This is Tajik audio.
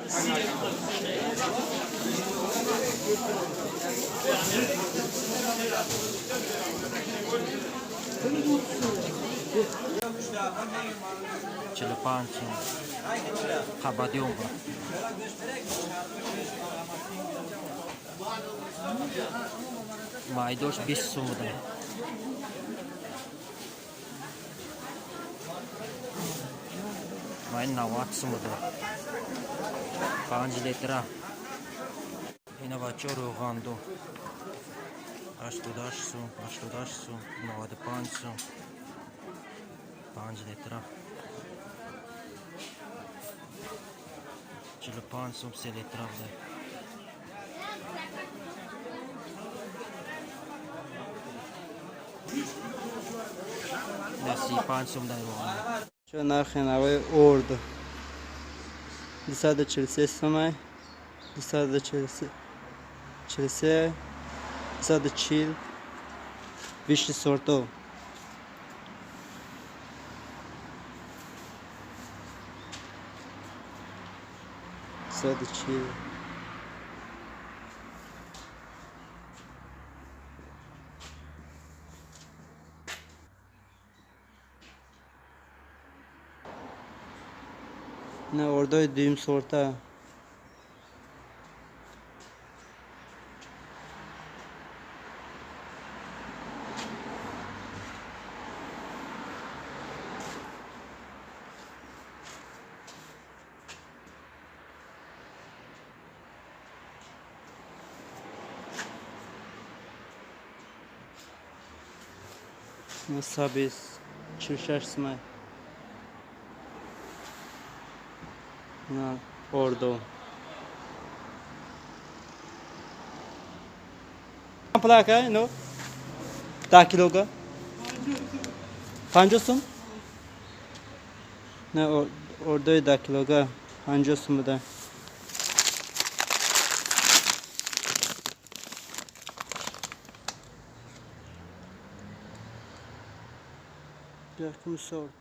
45 сум қабадиён ба. Майдош 20 сум буда. Май 90 сум буда. 5 литра. Ина бачо рӯғанду. 88 сум, 88 сум, 95 сум. 5 литра. 45 сум 3 литра буда. На 35 сум дар рӯғанду. Чо нархи навои орд 243 сомай, 243, 240, высший сортов. 240. На ордои дуюм сорта. Сабис 46 сомай. На ордо. Плака, но? 10 килога? 50 сум? На ордои 10 килога 50 сум буда. Якум сорт.